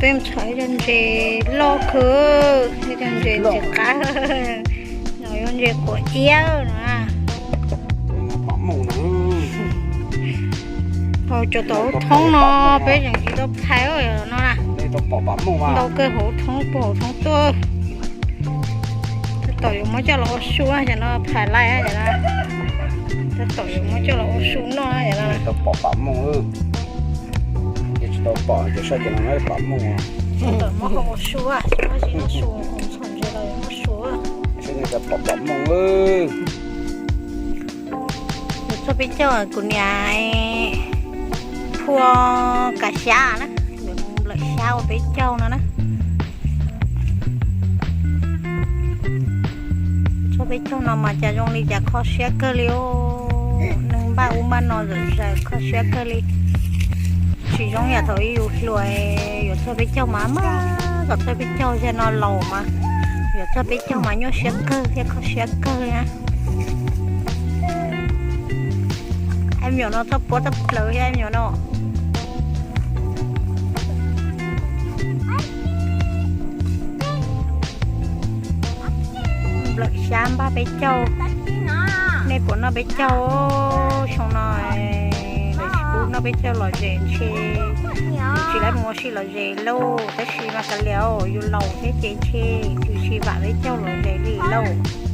Peb mus txhom ib co ntses loj kawg, ib co ntses ntxim qab, no yuav ntses quav iab no. Hauv cov tom hauv thoob no peb tseem tsis tau phais no na. Ntau kawg hauv thoob puag hauv thoob tuaj. Tab tom yuav muab coj los ua su, cov no phais laij, tab tom yuav muab coj los ua su noj. Tsis tau pom pam mooj, ces tsis tau pom cov sab ces no pam mooj. Tawm muab ua su, su, txhom ntses los yuav muab su. Saib nej tau pom pam mooj. Yuav txog peb caug kuv niam phua kav xyab na, yuav nplawm xyab ua peb caug no na. Txog peb caug no mas cas zoo li cas kho siab kawg li os. Neeg npaj ub npaj no zom zaws kho siab kawg li. Tsis zoo yam thaum ub yus hluas, yuav txog peb caug mas mas kom txog peb caug, zaum no laus mas yuav txog peb caug mas nyuaj siab kawg thiab kho siab kawg li na. Em nyuam no txhob puab txhob plaws thiab em nyuam no. Nplawm xyab npaj peb caug. Nej puas noj peb caug? Xyoo no lawv tsis pub noj peb caug lom zem ntshe, tsis laib mus ua si lom zem lauj. Tab sis mas kav liam, yus laus thiab ces ntshe tsis vam peb caug lom zem li lauj.